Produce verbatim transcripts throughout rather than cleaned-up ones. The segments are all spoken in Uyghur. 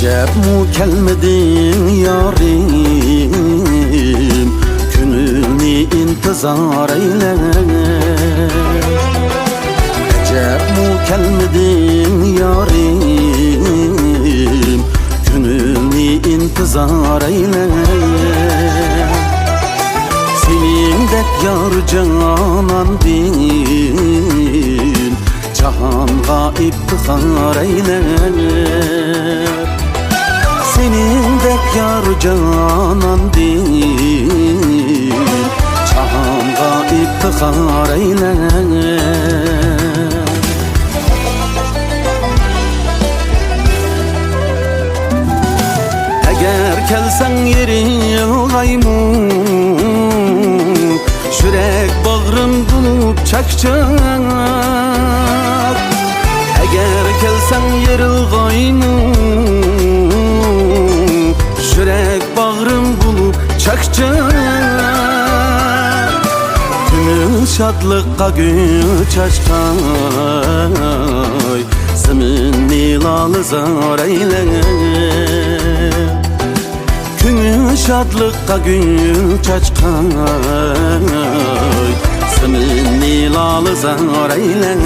ئەجەبمۇ كەلمىدىڭ يارىم، كۆڭۈلنى ئىنتىزار ئەيلەپ. ئەجەبمۇ كەلمىدىڭ يارىم، كۆڭۈلنى ئىنتىزار ئەيلەپ. سېنىڭدەك يار جاناندىن جاھانغا ئىپتىخار ئەيلەپ. سېنىڭدەك يار جاناندىن جاھانغا ئىپتىخار ئەيلەپ. ئەگەر كەلسەڭ يېرىلغايمۇ، يۈرەك باغرىم بولۇپ چاقچاق. ئەگەر كەلسەڭ يېرىلغايمۇ، يۈرەك باغرىم بولۇپ چاقچاق. كۆڭۈل شادلىققا گۈل چاچقاي، زېمىننى لالىزار ئەيلەپ. كۆڭۈل شادلىققا گۈل چاچقاي، زېمىننى لالىزار ئەيلەپ.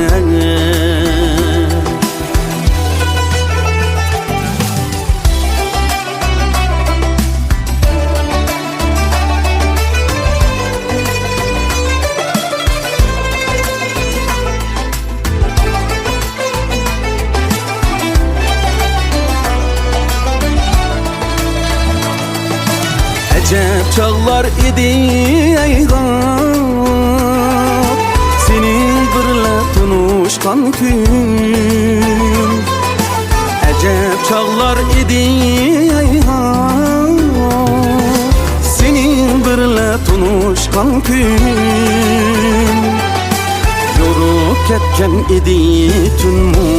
ئەجەب چاغلار ئىدى ئەيغا، سېنىڭ بىرلە تونۇشقان كۈن. ئەجەب چاغلار ئىدى ئەيغا، سېنىڭ بىرلە تونۇشقان كۈن. يورۇپ كەتكەن ئىدى تۈنمۇ،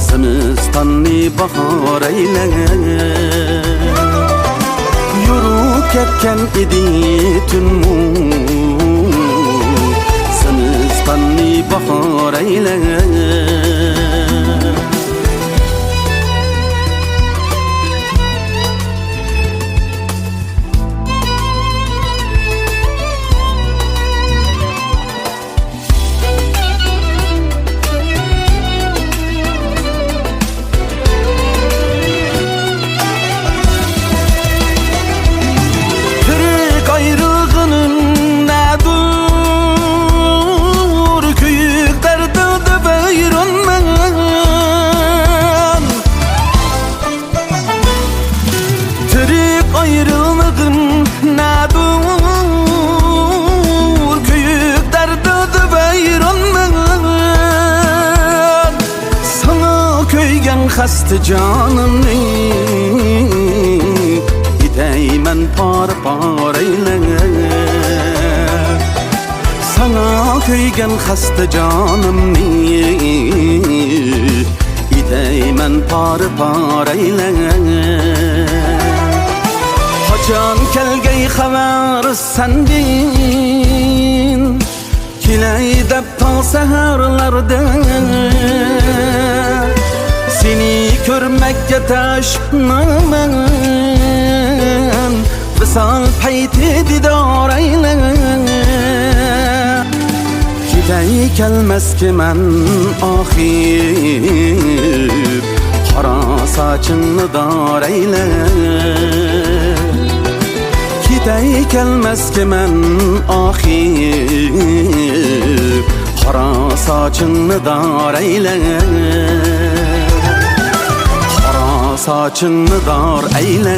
زىمىستاننى باھار ئەيلەپ. يورۇپ كەتكەن ئىدى تۈنمۇ، زىمىستاننى باھار ئەيلەپ. تىرىك ئايرىلغىنىم نەدۇر، كۆيۈك دەردىڭدە ۋەيرانمەن. تىرىك ئايرىلمىغىن نەدۇر، كۆيۈك دەردىڭدە ۋەيرانمەن. ساڭا كۆيگەن خەستە جانىمنى ئېتەيمەن پارە-پارە ئەيلەپ. ساڭا كۆيگەن خەستە جانىمنى ئېتەيمەن پارە-پارە ئەيلەپ. قاچان كەلگەي خەۋەر سەندىن، كېلەي دەپ تاڭ سەھەرلەردە. سېنى كۆرمەككە تەشنامەن، ۋىسال پەيتى دىدار ئەيلە. كېتەي كەلمەسكىمەن ئاخىر، قارا ساچىڭنى دار ئەيلە. كېتەي كەلمەسكىمەن ئاخىر، قارا ساچىڭنى دار ئەيلە. قارا ساچىڭنى دار ئەيلە.